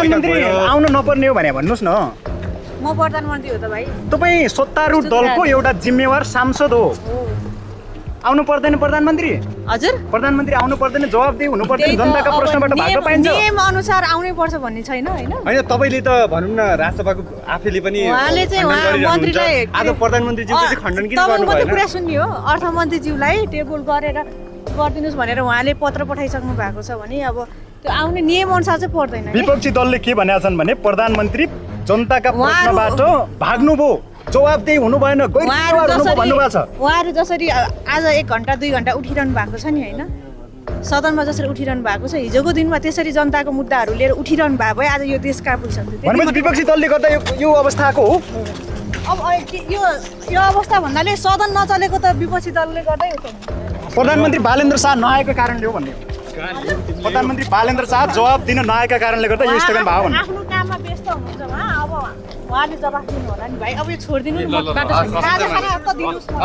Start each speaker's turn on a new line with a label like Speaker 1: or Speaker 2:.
Speaker 1: प्रधानमन्त्री आउनु नपर्ने हो भने भन्नुहोस् न।
Speaker 2: म प्रधानमन्त्री हो त भाइ।
Speaker 1: तपाईँ सत्तारूढ दलको एउटा जिम्मेवार सांसद हो। आउनु पर्दैन प्रधानमन्त्री?
Speaker 2: हजुर
Speaker 1: प्रधानमन्त्री आउनु पर्दैन, जवाफदेही हुनु पर्दैन, जनताका प्रश्नबाट भाग्न पाइन्छ।
Speaker 2: नियम अनुसार आउनै पर्छ भन्ने छैन हैन।
Speaker 3: हैन तपाईले त भनौं न राष्ट्रसभाको आफैले पनि
Speaker 2: उहाँले चाहिँ मन्त्रीलाई
Speaker 3: आज प्रधानमन्त्रीज्यूको चाहिँ खण्डन किन गर्नु
Speaker 2: तपाईको
Speaker 3: भएन?
Speaker 2: कुरा सुन्नी हो, अर्थमन्त्रीज्यूलाई टेबल गरेर गरिदिनुस् भनेर उहाँले पत्र पठाइसक्नु भएको छ भने अब त्यो आउने नियम अनुसार चाहिँ पर्दैन।
Speaker 1: विपक्षी दलले के भनेका छन् भने प्रधानमन्त्री जनताका प्रश्नबाट भाग्नुभयो, जवाफदेही हुनु भएन, गैर जिम्मेवार हुनु भन्नुभएको छ।
Speaker 2: उहाँहरू जसरी आज 1 घण्टा 2 घण्टा उठिरहनु भएको छ नि हैन, सदनमा जसरी उठिरहनु भएको छ, हिजोको दिनमा त्यसरी जनताको मुद्दाहरू लिएर उठिरहनु भएको भए आज यो देश कहाँ पुगिसक्थ्यो।
Speaker 1: भनेपछि विपक्षी दलले गर्दा यो अवस्थाको हो।
Speaker 2: अब यो अवस्था भन्नाले सदन नचलेको त विपक्षी दलले गर्दै हो।
Speaker 1: प्रधानमन्त्री बालेन्द्र शाह नआएको कारणले हो भन्ने हो। प्रधानमन्त्री बालेन्द्र शाह जवाब दिन नआएका कारणले गर्दा यो स्थगन भयो भन्ने।
Speaker 2: आफ्नो काममा व्यस्त हुनुहुन्छ उहाँ, अब उहाँले जवाफ दिनु होला नि भाइ। अब यो छोडिदिनु नि, बाटो छ। खाजा खाना त दिनुस् न।